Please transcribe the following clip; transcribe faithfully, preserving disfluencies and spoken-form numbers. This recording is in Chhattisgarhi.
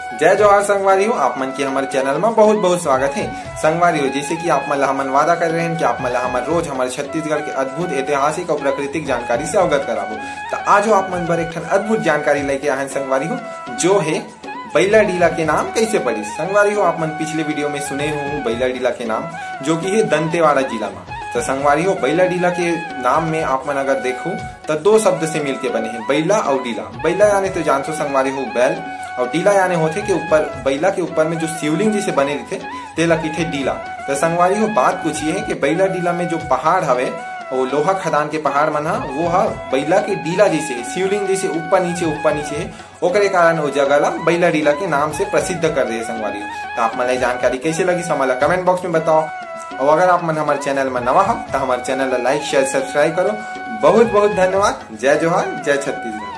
जय जोहार संगवारी हो, आप मन के हमर चैनल म बहुत बहुत स्वागत हे। संगवारी हो, जैसे कि आप मन ला हमन वादा करे रहेन कि आप मन ला हमन रोज हमर छत्तीसगढ़ के अद्भुत ऐतिहासिक अउ प्राकृतिक जानकारी से अवगत कराबो, त आजो आप मन बर एक ठन अद्भुत जानकारी लेके आए हन संगवारी हो, जो हे बइला डीला के नाम कैसे पड़िस। संगवारी हो, आप मन पिछले वीडियो में सुने हो बइला डीला के नाम, जो कि हे दंतेवाड़ा जिला म। त संगवारी हो, बइला डीला के नाम में आप मन अगर देखो त दो शब्द से मिलके बने हे, बइला अउ डीला। बइला याने तो जानथो संगवारी हो, बैल, अउ डीला याने होथे कि ऊपर, बइला के ऊपर में जो शिवलिंग जैसे बने रहिथे, तेला किथे डीला। त संगवारी हो, बात कुछ ये हे कि बइला डीला में जो पहाड़ हवे, वो लोहा खदान के पहाड़ मन ह, वो ह बइला के डीला जैसे हे, शिवलिंग जैसे ऊपर नीचे, ऊपर नीचे हे, ओकरे कारण वो जगह ला बइला डीला के नाम से प्रसिद्ध कर दे हे संगवारी हो। त आप मन ला ये जानकारी कैसे लगिस, हमन ला कमेंट बॉक्स में बताओ। अउ अगर आप मन हमर चैनल में नवा हो, त हमर चैनल ला लाइक, शेयर, सब्सक्राइब करो। बहुत बहुत धन्यवाद। जय जोहार, जय छत्तीसगढ़।